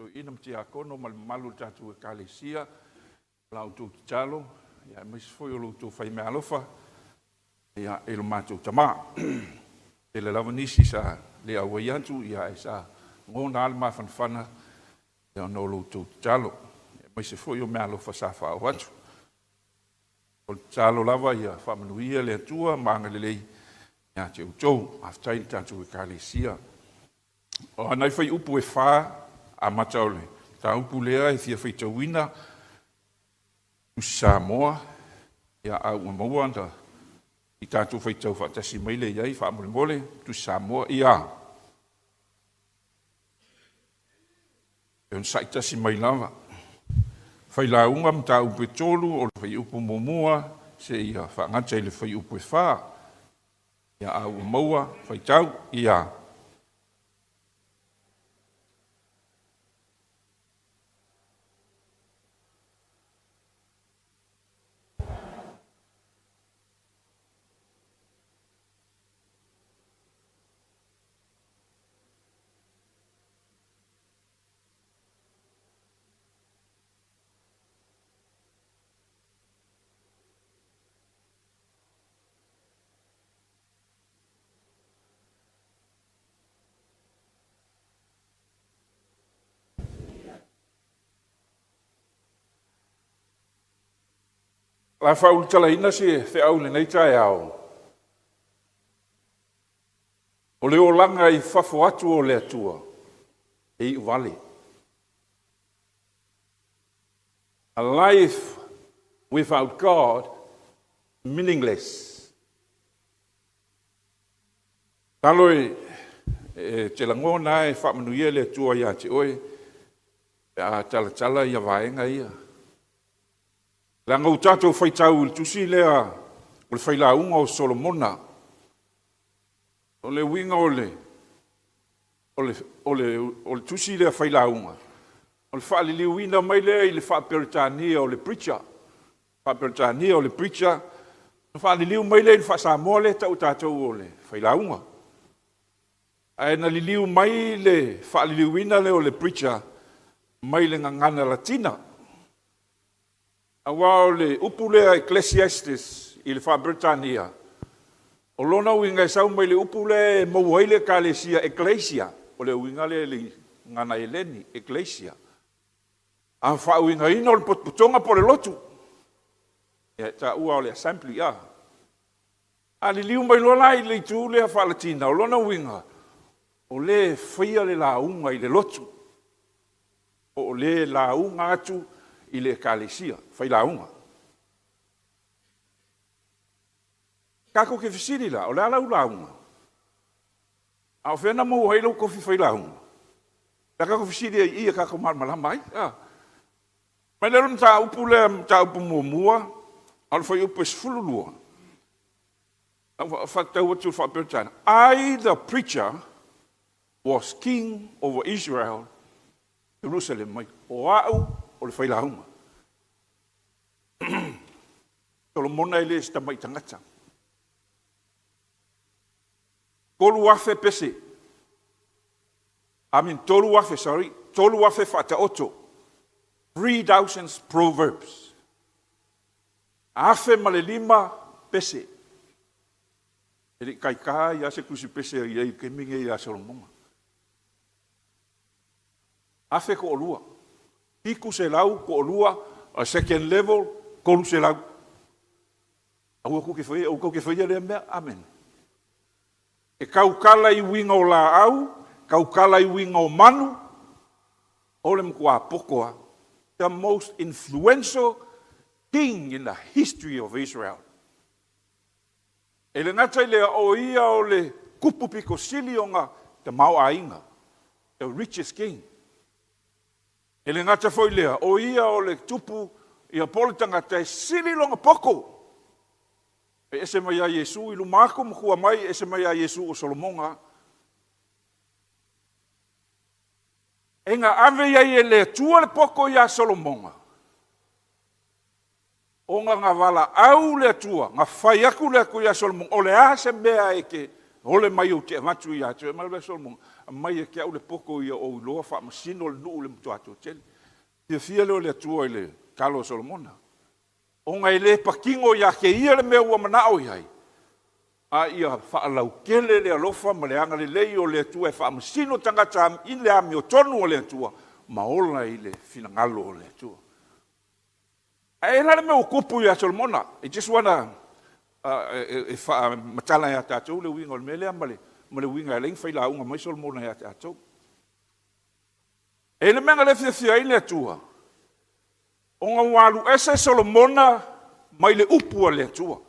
Toeaina ma Tiakono ma le mamalu o le tatou Ekalesia, la outou tatalo, aemaise foi o lo outou fai meaalofa i lo matou tama. Tele lava nisi sa le auai atu, ae sa lagona lava le mafanafana ona o lo outou tatalo, aemaise foi o meaalofa sa faaoo atu. O le tatalo lava ia faamanuia le Atua ma agalelei ia te outou. Faafetai i le tatou Ekalesia. O nai fuaiupu e 4 amata o le mataupu lea e fia faitauina, Tusi Samoa, a ua maua ona i tatou faitau faatasi mai lea i ai faamolemole, Tusi Samoa, ia. E onosai tasi mai lava. Failauga mataupu e 3 o le fuaiupu 1 seia faagata i le fuaiupu e 4. Ia, a ua maua, faitau, ia. O le a faaulutalaina se feau i lenei taeao, o le olaga i fafo atu o le Atua e iuvale. A life without God, meaningless. Talo e te lagona e faamanuia le Atua ia te oe pe a talatala ia vaega ia. Leaga ua tatou faitau i le tusi lea o le Failauga o Solomona. O le uiga o le tusi lea Failauga, o le faaliliuina mai lea i le faa-Peretania o le Preacher, faa-Peretania o le Preacher, ona faaliliu mai lea i le faa-Samoa lea e tau e tatou o le Failauga. Ae na liliu mai le faaliliuina lea o le Preacher mai le gagana Latina. Aua o le upu lea Ecclesiastes i le faa-Peretania, o lona uiga e sau mai le upu lea e maua ai le ekalesia, ekklesia, o le uiga lea i le gagana Eleni, ekklesia. A faauigaina o le potopotoga po o le lotu. E taua o le assembly. A liliu mai loa la i le itu lea faa-Latina, o lona uiga, o le e faia le lauga i le lotu, po o le lauga atu i le ekalesia, failauga. Tatou te fesili la, o le a lau lauga? A o fea na maua ai lou tofi failauga? Pe a tatou fesili ai i i e tatou malamalama ai. Mai lea o le mataupu lea, mataupu muamua, a o le fuaiupu e 12, faatau atu faa-Peretania, I the preacher was king over Israel, Jerusalem mai. O au o le failauga. Solomona e le o se tamai tagata. 3,000 pese. I mean, 3,000, sorry, 3,000 faataoto. 3,000 proverbs. 1,005 pese. E le i taita ai lava se tusi pese o i ai i le taimi lenei ia Solomona. 1,002. 702, o le second level, 300. Aua tou te faia, aua tou te faia lea mea. Amene. E tautala i uiga o laau, tautala i uiga o manu, o le matua poto lava. The most influential king in the history of Israel. E le gata i lea, o ia o le tupu pito sili ona tamaoaiga, the richest king. E le gata foi i lea, o ia o le tupu ia po o le tagata e sili lona poto. E ese mai ia Iesu i luma atu ma tua mai, e ese mai ia Iesu o Solomoga. E na ave i ai e le Atua le poto ia Solomoga, ona na valaau le Atua, na fai atu le Atua ia Solomoga, o le a se mea e te ole mai ou te avatu ia te oe. Mai loa Solomona, aumai ia te au le poto ia ou iloa faamasino le nuu i le matua toatele. Fiafia lea o le Atua i le talo a Solomona, ona e le patino ia te ia le mea ua manao i ai, a ia faalautele le alofa ma le agalelei o le Atua e faamasino tagata i le amiotonu a le Atua ma ola i le finagalo o le Atua. Ae i ai la le mea ua tupu ia Solomona, I just wanna e faamatala ia tatou le uiga o le mea lea ma le uiga e ala ai ona failauga mai Solomona ia tatou. E i ai le mea na le fiafia ai le Atua, ona ua alu ese Solomona mai le upu a le Atua.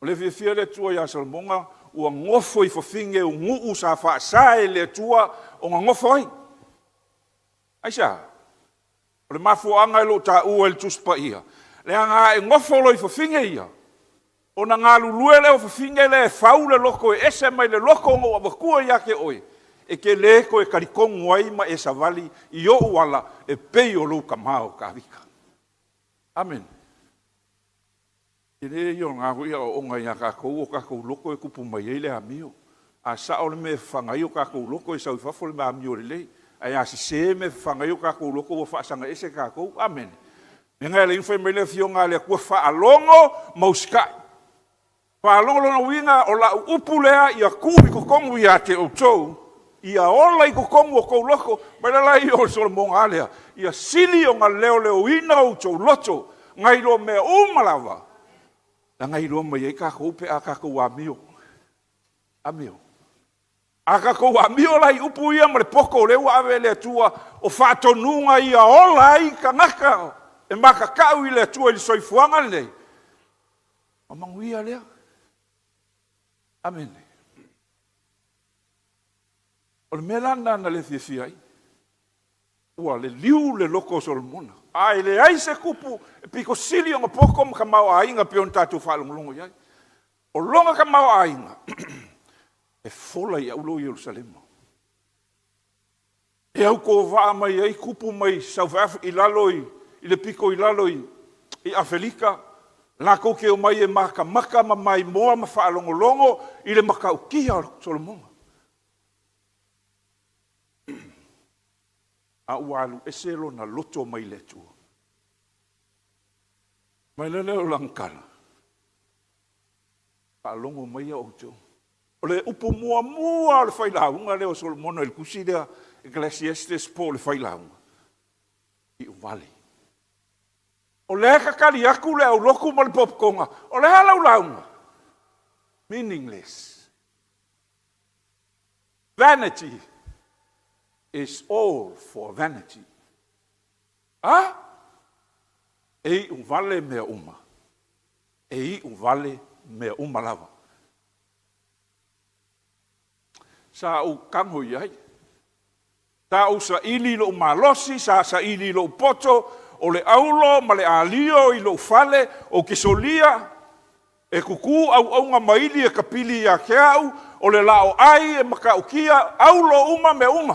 O le fiafia le Atua ia Solomona ua nofo i fafine o nuu sa faasa e le Atua ona nofo ai. Aisea? O le mafuaaga e le o taua e le Tusi Paia, leaga a e nofo loa i fafine ia, ona galulue lea o fafine lea e fau le loto e ese mai le loto na ou avatua ia te oe, e te le toe talitonu ai ma e savali i ou ala e pei o lou tama o Tavita. Amene. Tele ia o lena foi aoaoga ia tatou, o tatou loto e tupu mai ai le amio. A sao le mea e fafaga ai o tatou loto, e sau i fafo le amio lelei. Ae a sese mea e fafaga ai o tatou loto, ua faasaga ese tatou. Amene. O le mea lena e ala ai ona fai mai le Afioga a le Atua, faalogo ma usitai. Faalogo, lona uiga o lau upu lea ia tuu i totonu ia te outou, ia ola i totonu o outou loto. Vaai la o le Solomoga a lea, ia sili ona leoleoina outou loto nai lo mea uma lava, leaga e iloa mai ai tatou pe a tatou amio. Amio. A tatou amio la i upu ia ma le poto o lea ua ave e le Atua, o faatonuga ia ola ai tagata e matatau i le Atua i le soifuaga lenei, o manuia lea. Amene. O le mea la lena na le fiafia ai, ua liliu le loto o Solomona, a e leai se tupu e pito sili ona poto ma tamaoaiga pei ona tatou faalogologo i ai. O lona tamaoaiga, e fola i auro Ierusalema. E autovaa mai ai tupu mai South Africa, i lalo i le pito i lalo i Afelika, latou te omai e matamata ma maimoa ma faalogologo i le matautia o Solomona. A ua alu ese lona loto mai le Atua. Mai lea o lana tala, faalogo maia outou. O le upu muamua o le failauga lea o Solomona i le tusi lea, Ecclesiastes po o le Failauga, iuvale. O lea e tatali atu le aulotu ma le potopotoga, o le a lau lauga? Meaningless. Vanity is all for vanity. A? E iu vale mea uma. E iu vale mea uma lava. Sa ou tago i ai. Sa ou saili i lou malosi, sa saili i lou poto, o le aulo ma le alio i lou fale, ou te solia, e tutu auauna maili e tapili ia te au, o le laoai e matautia, aulo uma mea uma.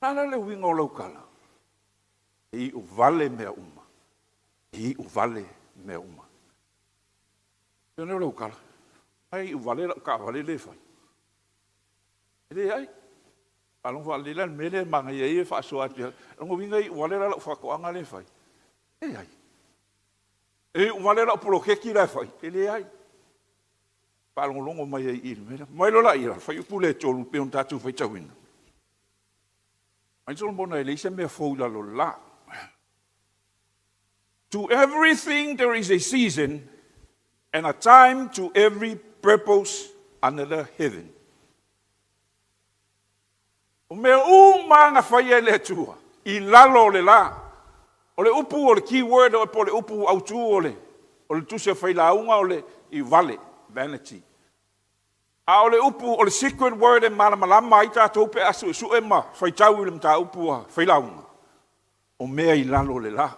O le a la le uiga o lau tala? E iu vale mea uma. E iu vale mea uma. O lea o lau tala, ai iu vale lau taavale lea e fai. E leai. Faalogo faalelei la i le mea lea e manaia ai e faasoa atu. O lona uiga e iu vale la lau faatoaga lea e fai. E leai. E iu vale lau poloketi la e fai. E leai. Faalogologo mai ai i le mea lea. Mai loa laia, le fuaiupu lea e 3 pei ona tatou faitauina. Mai Solomona e leai se mea fou i lalo o le la. To everything there is a season and a time to every purpose under the heaven. O mea uma na faia e le Atua i lalo o le la. O le upu o le key word po o le upu autu o le tusi o Failauga o le iuvale, vanity. A o le upu o le secret word e malamalama ai tatou pe a suesue ma faitau i le mataupu a Failauga, o mea i lalo o le la.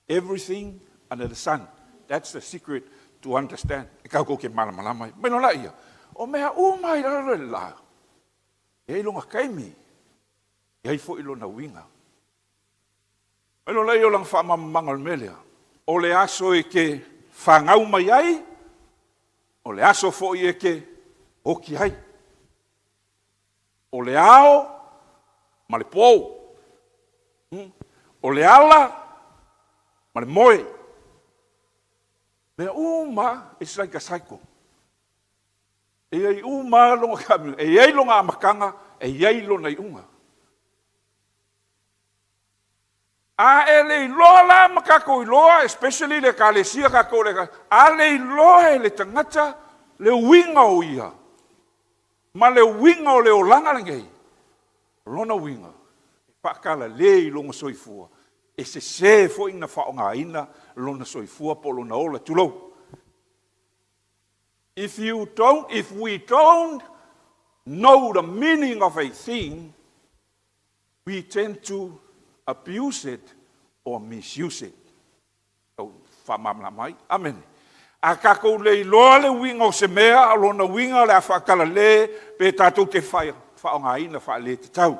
Everything under the sun. That's the secret to understand. E tatou te malamalama ai. Mai loa laia, o mea uma i lalo o le la, e i ai lona taimi, e i ai foi lona uiga. Mai loa laia o lana faamalamalamaga o le mea lea, o le aso e te fanau mai ai, O le aso foi e te oti ai. O le ao ma le po. O le ala ma le moe. Mea uma, it's like a cycle. E i ai uma lona, e i ai lona amataga, e i ai lona iuga. A e le iloa la ma tatou iloa, especially le Ekalesia tatou le, a le iloa e le tagata le uiga o ia ma le uiga o le olaga lenei, o lona uiga, e faatalale i lona soifua, e sese foi ona faaaogaina lona soifua po o lona ola, tulou. If you don't, if we don't know the meaning of a thing, we tend to abuse it or misuse it. Tau faamalamalama ai. Amene. A tatou le iloa le uiga o se mea, o lona uiga o le a faatalale pe tatou te faaaogaina faaletatau.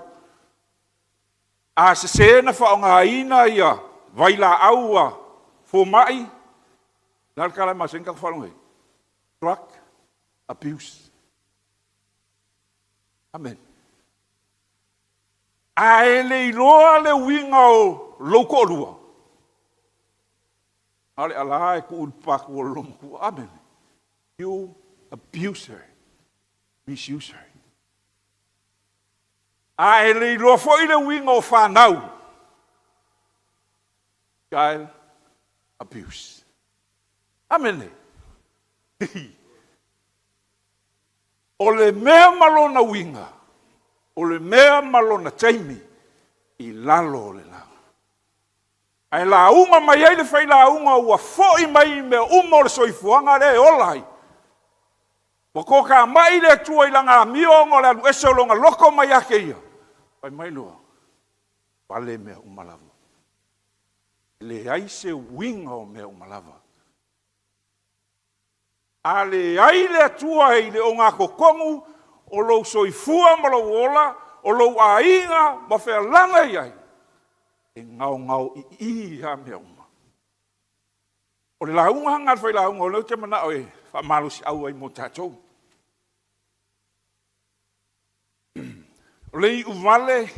A sese ona faaaogaina ia vailaau a fomai, o le a le tala e masani ona tatou faalogo i ai? Drug abuse. Amene. A e le iloa le uiga o lou toalua, a o le ala e tuu i le patu o le loomatua. Amene. You abuse her, misuse her. A e le iloa foi le uiga o fanau, child abuse. Amene. O le mea ma lona uiga, o le mea ma lona taimi i lalo o le lagi. Ae lauga mai ai le failauga ua foi mai i mea uma o le soifuaga lea e ola ai. Ua tokamai le Atua i lana amio ona o le alu ese o lona loto mai ia te ia. Fai mai loa, vale mea uma lava. E leai se uiga o mea uma lava. A leai le Atua i le ogatotonu o lou soifua ma lou ola, o lou aiga ma fealaga i ai, e gaogaoi'i lava mea uma. O le lauga lena a le failauga, o lea ou te manao e faamalosiau ai mo tatou. O le iuvale,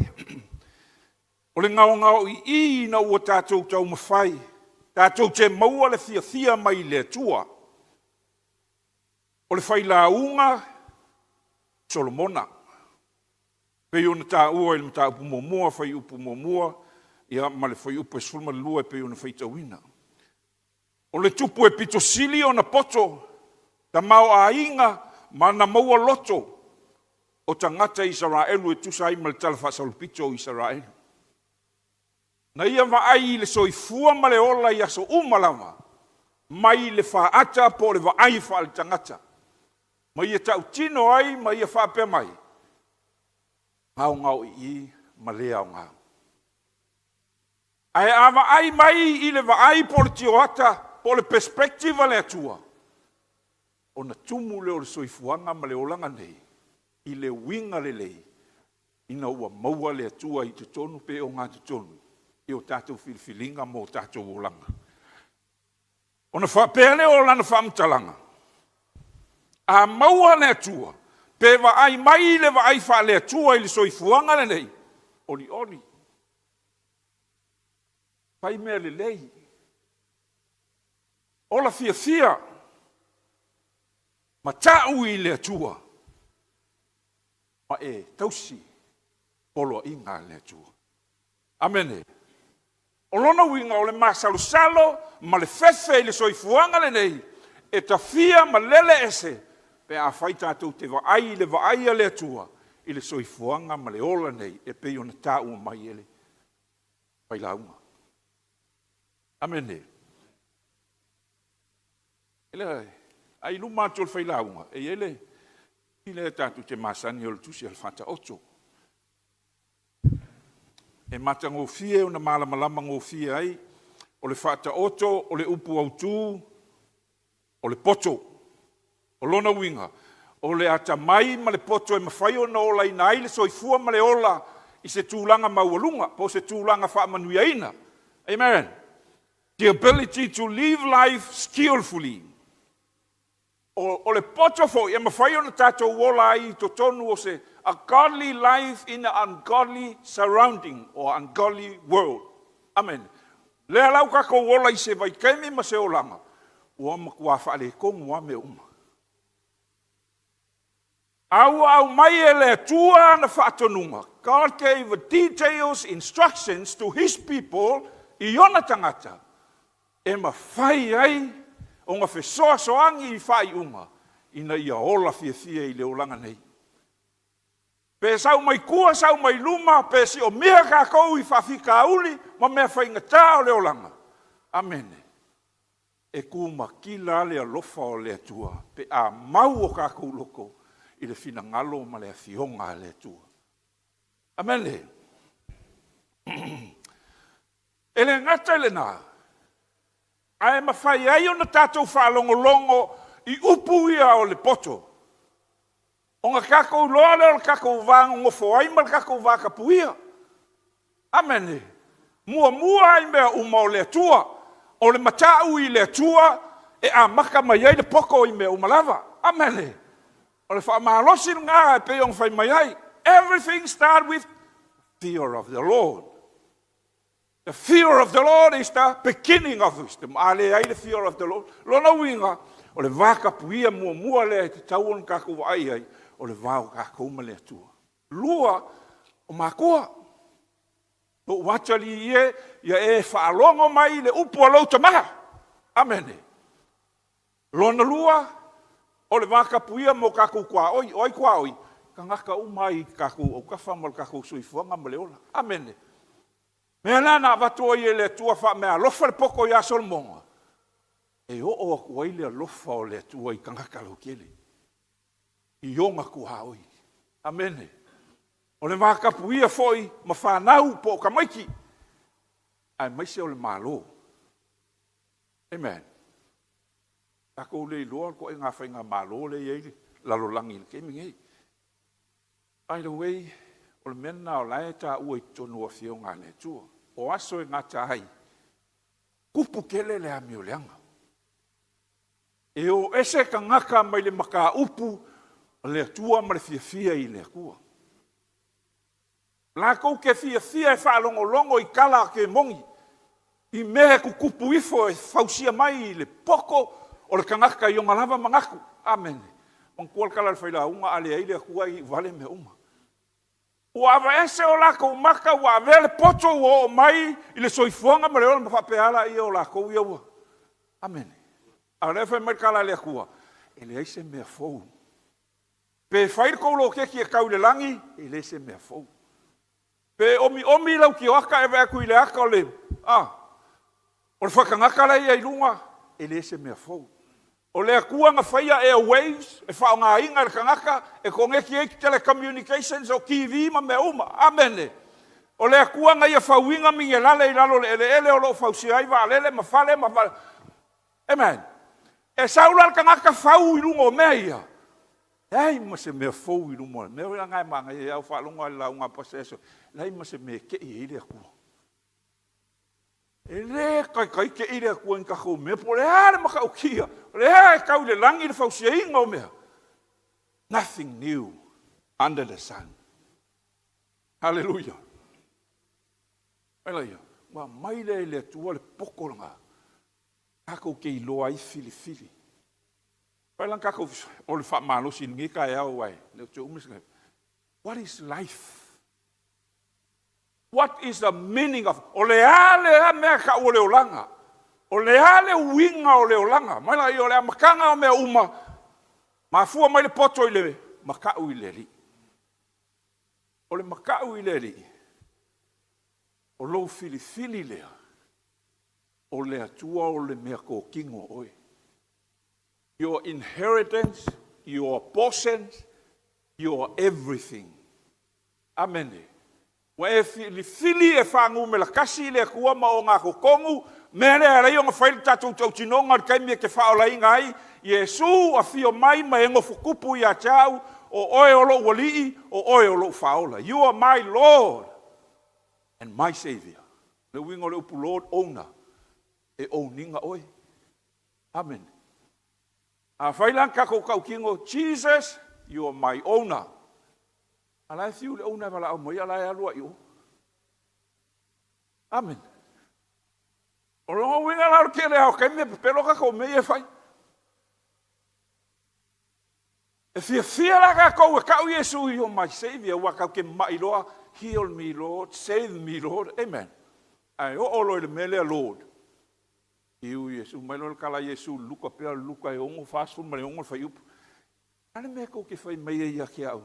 o le gaogaoi'i ina ua tatou taumafai tatou te maua le fiafia mai le Atua. O le failauga Solomona, pei ona taua i le mataupu muamua, fuaiupu 1 ma le fuaiupu e 12 e pei ona faitauina. O le tupu e pito sili ona poto, tamaoaiga ma na maua loto o tagata Isaraelu e tusa ai ma le talafaasolopito o Isaraelu. Na ia vaai i le soifua ma le ola i aso uma lava, mai le faata po o le vaai faaletagata, ma ia tautino ai ma ia faapea mai, gaogaoi'i ma le aoga. Ae a vaai mai i le vaai po o le tioata po o le perspective a le Atua, ona tumu lea o le soifuaga ma le olaga nei i le uiga lelei ina ua maua le Atua i totonu pe ogatotonu i o tatou filifiliga ma o tatou olaga. Ona faapea lea o lana faamatalaga, a maua le Atua, pe vaai mai i le vaai faale-Atua i le soifuaga lenei, olioli, fai mea lelei, ola fiafia, matau i le Atua, ma e tausi poloaiga a le Atua. Amene. O lona uiga o le masalosalo ma le fefe i le soifuaga lenei, e tafia ma lele ese pe afai tatou te vaai i le vaai a le Atua i le soifuaga ma le ola nei e pei ona taua mai e le failauga. Amene. Ae i luma atu o le failauga, e i ai le tusi lea tatou te masani o le tusi a le Faataoto. E matagofie ona malamalama gofie ai, o le Faataoto o le upu autu, o le poto. O lona uiga, o le atamai ma le poto e mafai ona olaina ai le soifua ma le ola i se tulaga maualuga, po o se tulaga faamanuiaina. Amen. The ability to live life skillfully. O le poto foi e mafai ona tatou ola ai i totonu o se a godly life in a ungodly surrounding or ungodly world. Amene. Lea la ua tatou ola i se vaitaimi ma se olaga ua matua faaletonu lava mea uma. A ua aumai e le Atua ana faatonuga, God gave details instructions to His people, i ona tagata, e mafai ai ona fesoasoani i faaiuga ina ia ola fiafia i le olaga nei. Pe sau mai tua, sau mai luma, pe siomia tatou i faafitauli ma mea faigata o le olaga. Amene. E tumatila lava le alofa o le Atua pe a mau o tatou loto i le finagalo ma le afioga a le Atua. Amene. E le gata i lena, ae mafai ai ona tatou faalogologo i upu ia o le poto, ona tatou iloa lea o le tatou va nonofo ai ma le tatou vatapuia. Amene. Muamua lava i mea uma o le Atua. O le matau i le Atua e amata mai ai le poto i mea uma lava. Amene. O le faamalosi lena e pei ona fai mai ai. Everything start with fear of the Lord. The fear of the Lord is the beginning of wisdom. A leai le fear of the Lord, lona uiga, o le vatapuia muamua lea e tatau ona tatou vaai ai, o le va o tatou ma le Atua. Lua, o matua. Lou atalii e, ia e faalogo mai i le upu a lou tama. Amene. Lona lua, o le vatapuia mo tatou tuaoi. O ai tuaoi? Tagata uma i tatou autafa ma le tatou soifuaga ma le ola. Amene. Mea la na avatu ai e le Atua faameaalofa le poto ia Solomona, e oo atu ai le alofa o le Atua i tagata lautele, i ona tuaoi. Amene. O le vatapuia foi ma fanau po o tamaiti, aemaise o le Malo. Amen. Tatou le iloa le ituaiga faigamalo lea e i ai le lalolagi i le taimi nei. By the way, o le mea lena o la e taua i totonu o Afioga a le Atua. O aso e gata ai, tupu tele le amioleaga. E o ese tagata mai le mataupu a le Atua ma le fiafia i le Atua. Latou te fiafia e faalogologo i tala a kemoni, i mea e tutupu ifo e fausia mai i le poto o le tagata i ona lava manatu. Amene. Manatua le tala a le failauga, a leai le Atua e iuvale mea uma. Ua aveese o latou maka, ua avea le poto ua oo mai i le soifuaga ma le ola, ma faapea lava ia o latou ia ua. Amene. A o lea e fai mai le tala a le Atua, e leai se mea fou. Pe fai le tou loketi e tau i le lagi, e le se mea fou. Pe omiomi lau tioata e vaai atu i le ata o le o le fatagata la e i ai i luga, e le se mea fou. O le Atua na faia airwaves e faaaogaina e le tagata e koneti ai telecommunications o TV ma mea uma. Amene. O le Atua na ia fauina minerale i lalo o le eleele o lo o fausia ai vaalele ma fale ma Amen. E sau la le tagata fau i luga o mea ia, leai ma se mea fou i luma o le mea lena e manaia ai. A ou faalogo lava i le lauga a Pastor Eso, leai ma se mea e tei ai le Atua. E le taitai tei le Atua i ni tatou mea, po o le a le matautia, o le a e tau i le lagi le fausiaina o mea. Nothing new under the sun. Hallelujah. Laia, ua aumai lea e le Atua le poto lena, tatou te iloa ai filifili. Fai la tatou, o le faamalosi i lenei taeao, aua e le o toe umi se. What is life? What is the meaning of? O le a le mea tau o le olaga? O le a le uiga o le olaga? Mai la o le amataga o mea uma, mafua mai le poto i le matau i le Alii. O le matau i le Alii, o lou filifili lea, o le Atua o le mea totino o oe. Your inheritance, your portion, your everything. Amene. Ua e filifili e faanumera tasi le Atua ma ogatotonu, mea lea e ala ai ona fai le tatou tautinoga i le taimi e te faaolaina ai, Iesu, afio mai ma e nofo tupu ia te au, o oe o lou alii, o oe o lou faaola. You are my Lord and my Savior. Le uiga o le upu Lord, owner, e own ina oe. Amen. Afai la na tatou tautino, Jesus, you are my owner. A la e fiu le owner e valaau mai, a la e alu lava i o. Amene. O lona uiga la o le tele lava o taimi e pepelo tatou mea ia e fai. E fiafia la tatou e tau Iesu you are my Savior, aua tatou te mamai loa, heal me Lord, save me Lord. Amen. Ae oo loa i le mea lea Lord, fiu Iesu mai loa le tala a Iesu i le Luka pea o le Luka e 6, 46 le fuaiupu. O le a le mea tou te fai mai ai ia te au?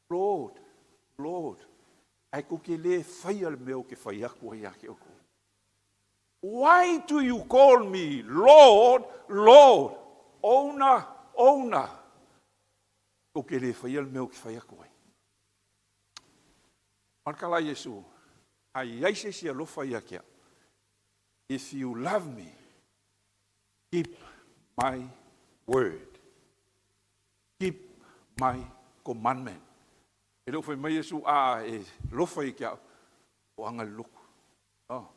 Lord, Lord, ae tou te le faia le mea ou te fai atu ai ia te outou. Why do you call me Lord, Lord, owner, owner? Tou te le faia le mea ou te fai atu ai. O le tala a Iesu, a i ai se isi alofa ia te au, if you love me, keep my word. Keep my commandment. E le o fai mai Iesu, a e alofa ia te au, toaga i le lotu. No.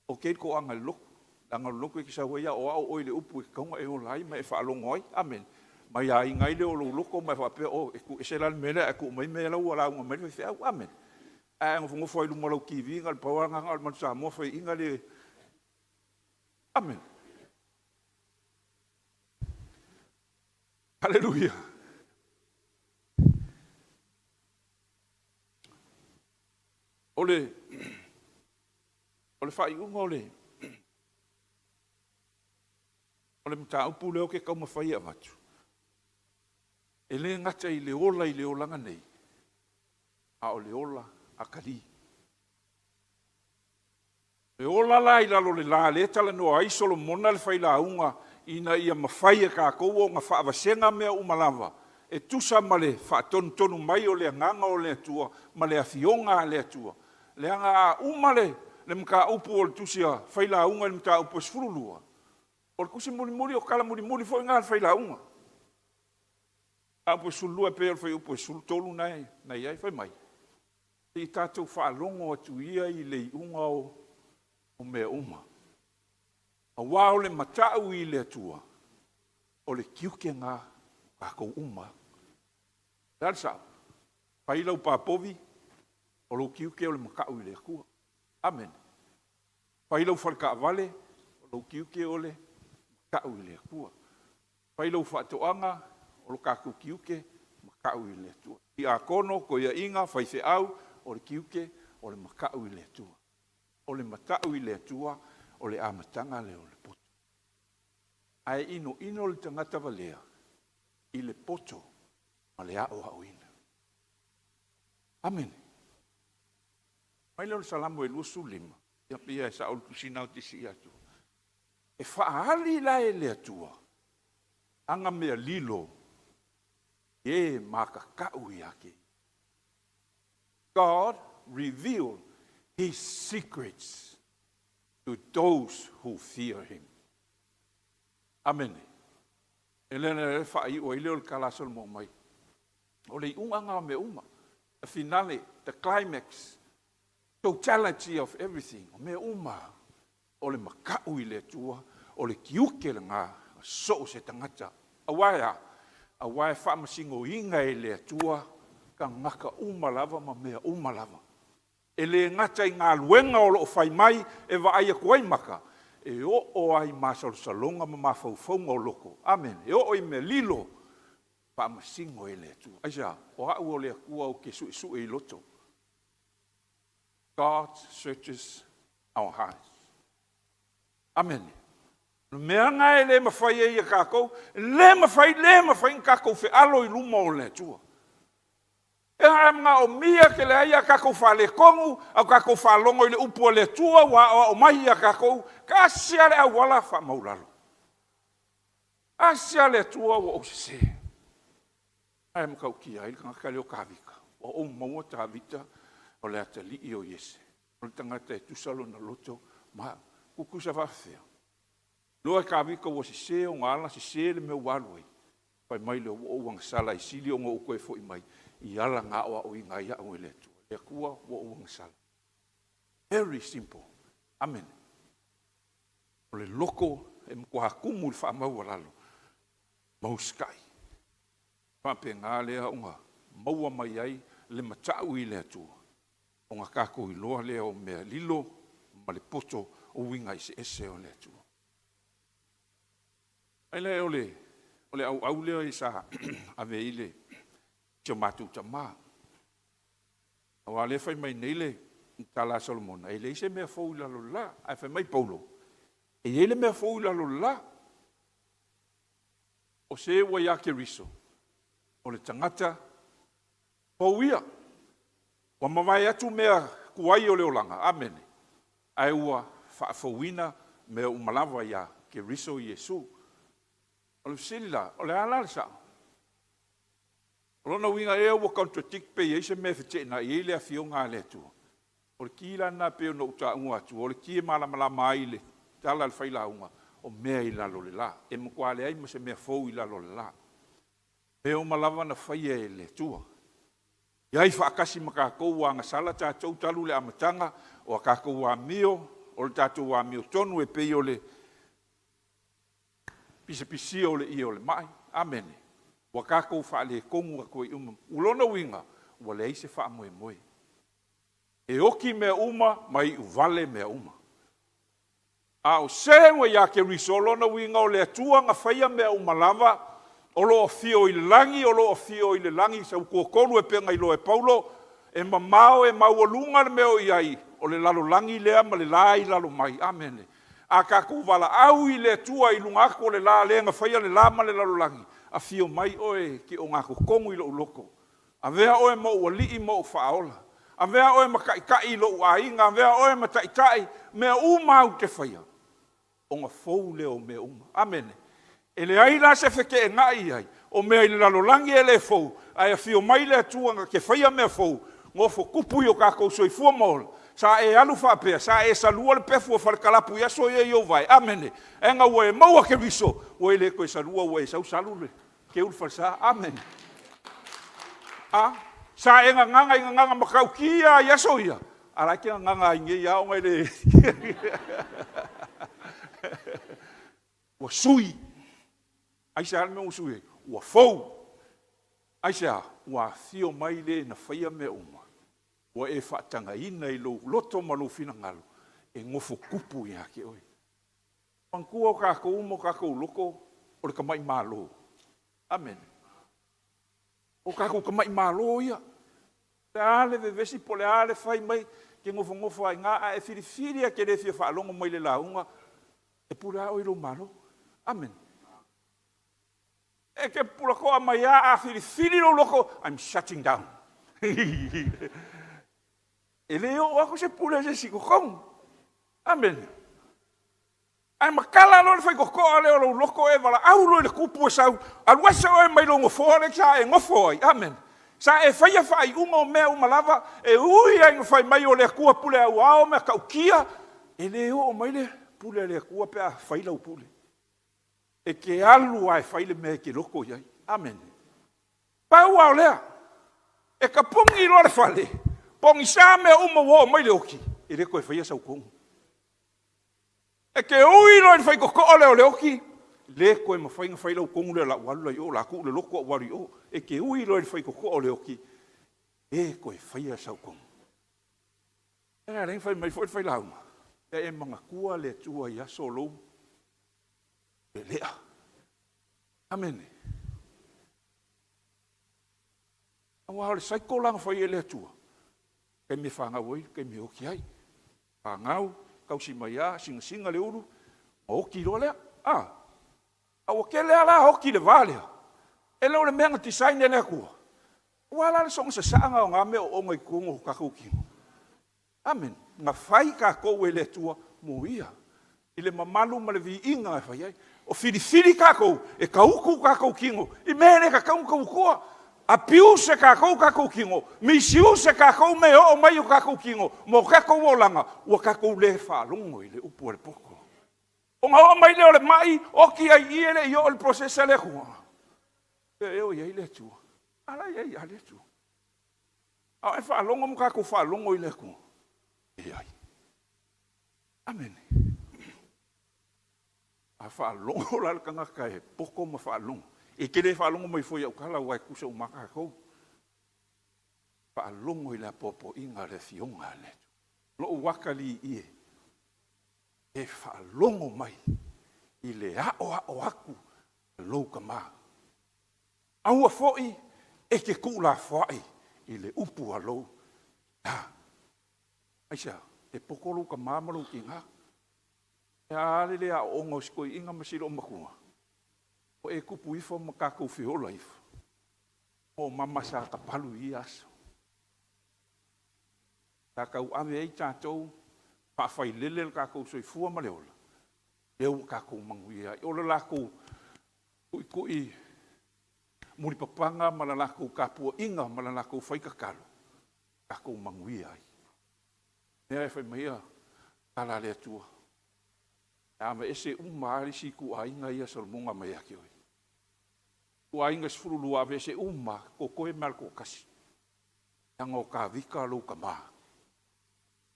Ok, toaga i le lotu. Leaga o le lotu e te sau ai aoao oe i le upu e tatau ona e ola ai ma e faalogo ai. Amene. Ma ia aiga ai lea o lou loto ma e faapea, oh, e tuu ese la le mea lea ae tuu mai mea la ua lauga mai le faifeau. Amene. Ae a nofonofo lava i luma o lau TV, na o le pau lava lena o le Manu Samoa faiaina le. Amene. Haleluia. O le o le faaiuga o le o le mataupu lea ou te taumafai e avatu, e le gata i le ola i le olaga nei, a o le ola atalii. E ola la i lalo o le la lea e talanoa ai Solomona le failauga ina ia mafai e tatou ona faavasega mea uma lava e tusa ma le faatonutonu mai o le Agaga o le Atua ma le Afioga a le Atua. Leaga a uma le mataupu o le tusi a Failauga i le mataupu e 12, o le tusi mulimuli, o tala mulimuli foi na a le Failauga. Mataupu e 12 e pei o le fuaiupu e 13 na e i ai, fai mai, se i tatou faalogo atu ia i le iuga o mea uma. Aua o le matau i le Atua, o le tiute lena o tatou uma. O le a le sao? Fai lau papovi, o lou tiute o le matau i le Atua. Amene. Fai lau faletaavale, o lou tiute o le matau i le Atua. Fai lau faatoaga, o lo tatou tiute, matau i le Atua. Tiakono, toeaiina, faifeau, o le tiute o le matau i le Atua. O le matau i le Atua, o le amataga lea o le poto. Ae inoino le tagata valea i le poto ma le aoaoina. Amene. Mai lea o le Salamo e 25, ia pei e sao le tusi na ou te sii atu. E faaali la e le Atua ana mea lilo i e makakau ia te ia. God reveal his secrets to those who fear him. Amene. E le le faaiu ai lea o le tala a Solomon mai. O le iuga lena o mea uma. The finale, the climax, totality of everything. O mea uma o le makau i le Atua, o le tiute lena so o se tagata. Aua e a? Aua e faamasinoina e le Atua tagata uma lava ma mea uma lava. E le gata i galuega o lo o fai mai e vaai atu ai maka, e oo ai masalosaloga ma mafaufauga o loko. Amene. E oo i mea lilo, faamasino e le Atua. Aisea? O au o le Atua ou te suesue i loto. God searches our hearts. Amene. O le mea lena e le mafai ai e tatou, le mafai, le mafai ona tatou fealo i luma o le Atua. E manaomia tele ai a tatou faaletonu, a tatou faalogo i le upu a le Atua ua aoao mai ia tatou, tasi lava le auala faamaulalo. Tasi lava le Atua ua ou sese. Ae matautia ai le tagata lea o Tavita. Ua ou maua Tavita o le atalii o Iese. O le tagata e tusa lona loto ma au. Tutusa faafefea. Iloa e Tavita ua sese ona ala, sese le mea ua alu ai. Fai mai lea, ua ou agasala e sili ona ou toe foi mai i ala na aoaoina ai au e le Atua. Le Atua ua ou agasala. Very simple. Amen. O le loto e matua tumu i le faamaualalo. Ma usitai. Faapena lea ona maua mai ai le matau i le Atua, ona tatou iloa lea o mea lilo ma le poto o uiga eseese o le Atua. Ae le o le auau lea sa ave ai le, si o matou tama. Aua o lea e fai mai nei le tala a Solomona, e leai se mea fou i lalo o le la. Ae fai mai Paulo, e i ai le mea fou i lalo o le la. O se ua ia Keriso, o le tagata fou ia. Ua mavae atu mea tuai o le olaga, amene, ae ua faafouina mea uma lava ia Keriso Iesu. O le fesili la, o le a la le sao? O lona uiga ea ua contradict pe i ai se mea e feteenai ai le Afioga a le Atua? O le ki la lena e pei ona ou taua atu, o le ki e malamalama ai le tala a le failauga, o mea i lalo o le la. E matua leai ma se mea fou i lalo o le la. O mea uma lava na faia e le Atua. E i ai faatasi ma tatou ua agasala tatou talu le amataga, o a tatou amio, o le tatou amiotonu e pei o le pisapisia o le ie o le mai. Amene. Ua tatou faaletonu atu ai uma. O lona uiga, ua leai se faamoemoe. E oti mea uma ma iu vale mea uma. A o se ua ia Keriso, o lona uiga o le Atua na faia mea uma lava, o lo o afio i le lagi, o lo o afio i le lagi sautuatolu e pei ona iloa e Paulo, e mamao e maualuga le mea o i ai, o le lalolagi lea ma le la e i lalo mai. Amene. A tatou valaau i le Atua i luga atu o le la lea na faia le la ma le lalolagi, afio mai oe e te ogatotonu i lou loto, avea oe ma ou alii ma ou faaola, avea oe ma taitai i lou aiga, avea oe ma taitai mea uma lava ou te faia, ona fou lea o mea uma. Amene. E leai la se feteenai i ai, o mea i le lalolagi e le fou, ae afio mai le Atua na te faia mea fou, nofo tupu i o tatou soifua ma ola. Sa e alu faapea, sa e salua le pefu o faletalapu i aso ia i ou vae. Amene. Ae ina ua e maua Keriso, ua e le toe salua, ua e sau salu le teu le falesa. Amene. A, sa e gagana i gagana matautia i aso ia, a o la e te gagana ai nei lava ona e le... Ua sui. Aisea le mea ua sui ai? Ua fou. Aisea? Ua afio mai le na faia mea uma, ua e faatagaina i lou loto ma lou finagalo e nofo tupu ia te oe. Manatua o tatou ma o tatou loto o le tamai Malo. Amene. O tatou tamai Malo ia. O le a le vevesi po o le a le fai mai, e te nofonofo lava i ina, a e filifili lava e te le fia faalogo mai i le lauga, e pule lava oe i lou Malo. Amene. E te pupula toa mai lava, a filifili lou loto, I'm shutting down. E le oo atu se pule a se isi i totonu. Amene. Ae matala loa le faitotoa lea o lou loto, e valaau loa i le tupu e sau, alu ese oe mai lou nofoa lea sa e nofo ai. Amene. Sa e faia faaiuga o mea uma lava, e ui lava ina fai mai o le Atua pule auao, mea tautia, e le oo mai le pule a le Atua pe a fai lau pule. E te alu lava e fai le mea e te loto i ai. Amene. Pau lava o lea, e tapuni loa le fale, pogisa mea uma ua oo mai le oti, e le toe faia sau tonu. E te ui loa i le faitotoa lea o le oti, le toe mafai ona fai lau tonu lea o le a ou alu la i o, o le a tuu le loto ae ou alu i o. E te ui loa i le faitotoa o le oti, le toe faia sau tonu. O le ala fai mai foi le failauga, ia e manatua le Atua i aso o lou lelea. Amene. Aua o le cycle la na fai e le Atua, taimi e fanau ai, taimi e oti ai. Fanau, tausi mai lava, sinasina le ulu, ona oti loa lea. A, a ua tele lava la oti i le va lea, e le o le mea na design e le Atua. Aua la le soona sasaa o na mea oona i totonu o tatou tino. Amene. Na fai tatou e le Atua mo Ia, i le mamalu ma le viiga e fai ai. O filifili tatou e tautu tatou tino i mea e le tatau ona tautua. Abuse e tatou o tatou tino, misuse e tatou mea e oo mai i o tatou tino ma o tatou olaga, ua tatou le faalogo i le upu a le poto. Ona oo mai lea o le mai, oti ai i i e le i oo i le process a le Atua. Fea ea o i ai le Atua? A la e i ai lava le Atua. A o e faalogo ma tatou faalogo i le Atua? Leai. Amene. A faalogo la le tagata e poto ma faalogo, E te le faalogo mai fua i au tala aua e tutusa uma lava tatou. Faalogo i le apoapoaiga a le Afioga a le Atua. Lou atalii e, e faalogo mai i le aoao atu a lou tama. Aua foi e te tuulafoai i le upu a lou tina. Aisea? E poto lou tama ma lou tina. E a le le aooga o si toeaina ma si loomatua? Ua e tupu ifo ma tatou feola ifo. O mama sa tapalu i ia aso. Sa tauave ai tatou, faafailele lo tatou soifua ma le ola, lea ua tatou manuia ai. O le latou tuitui mulipapaga ma le latou tapuaiga ma le latou faitatalo, tatou manuia ai. Lea e fai mai a tala a le Atua, e aveese uma lava isi ituaiga ia Solomona na aumai ia te oe. Ituaiga e 12, aveese uma lava, totoe mai lava o le toatasi. Leaga o Tavita lou tama,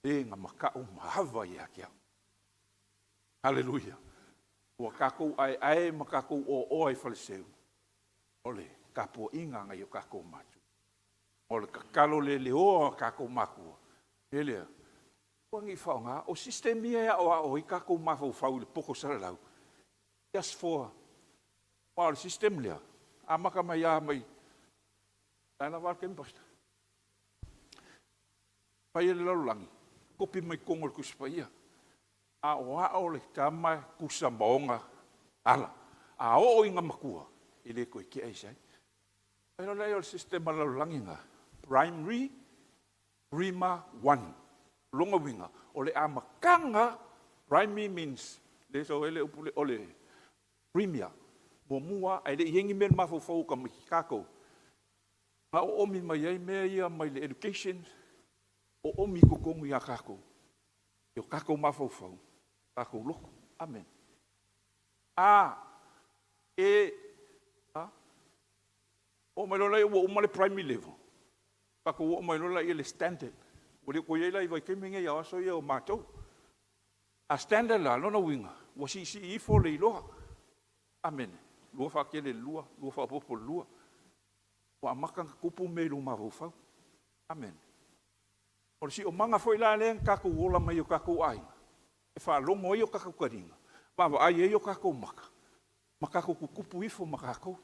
le na mata'u ma ava ia te au. Aleluia! Ua tatou aeae ma tatou oaoa i Faleseu, o le tapuaiga a nai o tatou matua. O le tatalo le leoa a tatou matua, o le mea lea, aua ne i faaaogaina. O system ia e aoao ai tatou mafaufau i le poto salalau, just for, aua o le system lea, amata mai lava mai, la e lava le taimi Pastor? Fai e le lalolagi, kopi mai totonu o le Tusi Paia. Aoao le tama e tusa ma ona ala, a oo ina matua, e le toe tea ese ai. Ona fai loa lea o le system a le lalolagi lena, Primary, Prima 1. O lona uiga, o le amataga lava, primary means, lea e sau ai le upu lea o le premier, muamua lava, ae le i i ai ni mea i le mafaufau o tamaiti, tatou, na oomi mai ai mea ia mai le education, oomi i totonu ia tatou, i o tatou mafaufau, tatou loto. Amene. A, e, a. Oo mai loa lea ua uma le primary level, tatou oo mai loa lea i le standard. Ua le toe i ai la i vaitaimi nei a o aso ia o matou. A standard la, o lona uiga, ua siisii ifo le iloa. Amene. 2 faatele i le 2, 2 faaopoopo i le 2. Ua amata ona tupu mea i lou mafaufau. Amene. O le siomaga foi la lea na tatou ola mai ai i o tatou aiga, e faalogo ai o tatou taliga, vaavaai ai o tatou maka, ma tatou tutupu ifo ma tatou.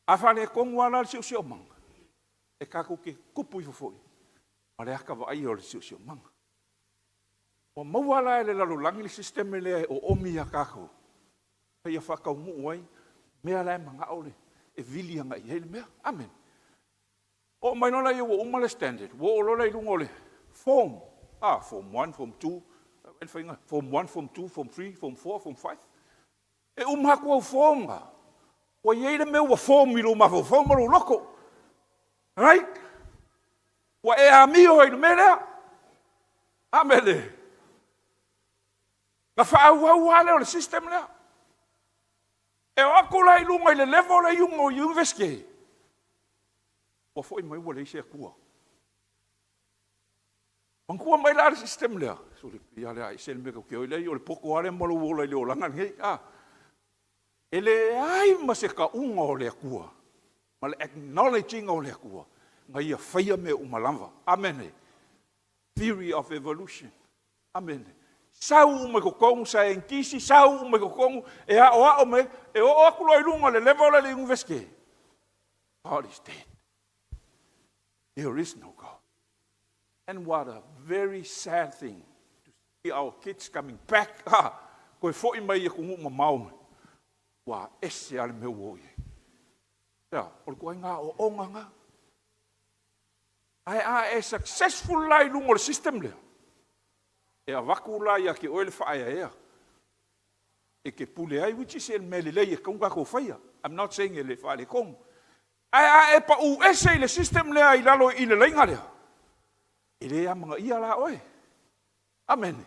A faaletonu lava la le siosiomaga, e tatou te tupu ifo foi ma le ata vaaia o le siosiomaga. Ua maua la e le lalolagi le system lea e oomi ia tatou, ina ia faataunuu ai mea la e manao e vili agai i ai le mea. Amene. Oo mai loa lea ua uma le standard, ua oo loa lea i luga o le Form, Form 1, Form 2, vaai le faiga, Form 1, Form 2, Form 3, Form 4, Form 5. E uma atu au Form na, ua i ai le mea ua form i lou mafaufau ma lou loto. Right? Ua e amio ai i le mea lea. Amene. Na faaauau lava lea o le system lea. E o atu la i luga i le level lea i luga o le Iunivesite, ua foi mai ua leai se Atua. Manatua mai la le system lea, sole pei lava o le a ese le mea tatou te o ai. Leai o le poto lava lea ma lou ola i le olaga lenei. A, e leai ma se tauga o le Atua ma le acknowledge ina o le Atua na Ia faia mea uma lava. Amene. Theory of evolution. Amene. Sau uma i totonu saienitisi, sau uma i totonu e aoao mai, e oo atu loa i luga o le level lea i le Iunivesite, God is dead. There is no God. And what a very sad thing to see our kids coming back, ah, toe foi mai i atunuu mamao mai, ua ese lava le mea ua oo i ai. Ea, o le ituaiga aoaoga lena. Ae a e successful la i luga o le system lea, e avatu la ia te oe le faaeaea e te pule ai, which is le mea lelei e tatau ona tatou faia. I'm not saying e le faaletonu. Ae a e pau ese i le system lea i lalo i le laina lea, e le amanaia la oe. Amene.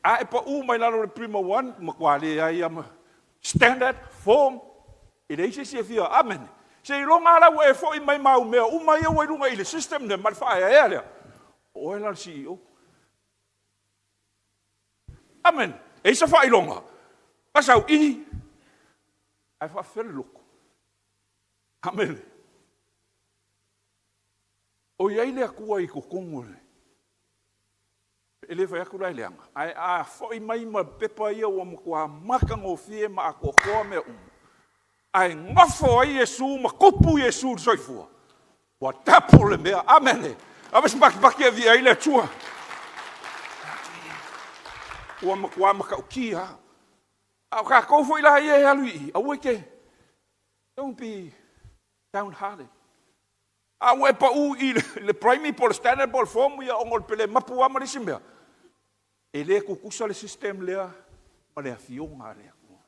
A e pau mai lalo o le Prima 1, matua leai lava ma standard, form, e leai se isi e fia, amene. Seiloga lava la ua e foi mai ma au mea uma ia ua i luga i le system lea ma le faaeaea lea, o oe la o le CEO. Amene. E i ai se faailoga? Na sau i. Ae faafefea le lotu? Amene. O i ai le Atua i totonu o le. E le fai atu la e leaga, ae a foi mai ma pepa ia ua matua matagofie ma atoatoa mea uma, ae nofo ai Iesu ma tupu Iesu i le soifua, ua tapu le mea. Amene. Ave se patipati e viia ai le Atua. Ua matua matautia lava. A o tatou foi la ia e alu i i, aua e te, don't be downhearted. A ua e pau i le Primary po o le Standard po o le Form ia ona o le pele mapu lava ma le isi mea, e le tutusa le system lea ma le afioga a le Atua.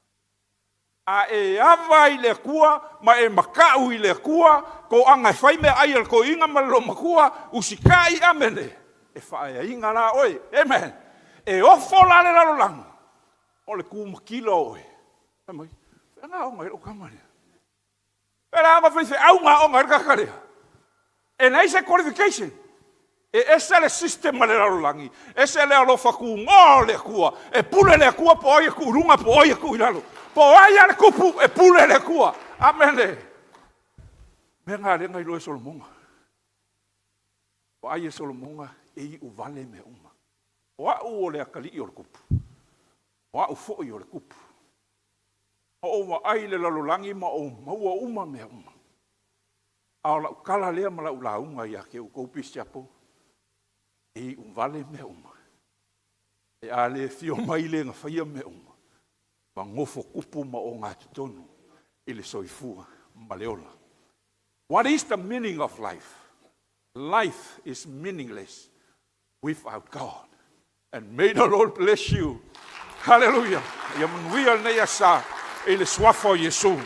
A e ava i le Atua ma e matau i le Atua, toaga e fai meaai a le toeaina ma le loumatua, usitai, amene, e faaeaina la oe. Amen. E ofo la le lalolagi o le tumatila o oe. Fai mai, o fea na aoga ai lau tama lea? O fea la na faifeau na aoga ai le tagata lea? E leai se qualification. E ese le system a le lalolagi, ese le alofa tunoa o le Atua. E pule le Atua po o ai e tuu i luga po o ai e tuu i lalo. Po o ai lava le tupu, e pule le Atua. Amene. O le mea lena o lea na iloa e Solomona. Vaai e Solomona e iuvale mea uma. O au o le atalii o le tupu, o au foi o le tupu. Na ou vaai i le lalolagi ma ou maua uma mea uma. A o lau tala lea ma lau lauga ia te outou pisiapo, e iuvale mea uma. A le afio mai le na faia mea uma, ma nofo tupu ma ogatotonu i le soifua ma le ola. What is the meaning of life? Life is meaningless without God. And may the Lord bless you. Hallelujah. Ia manuia lenei aso i le suafa o Iesu.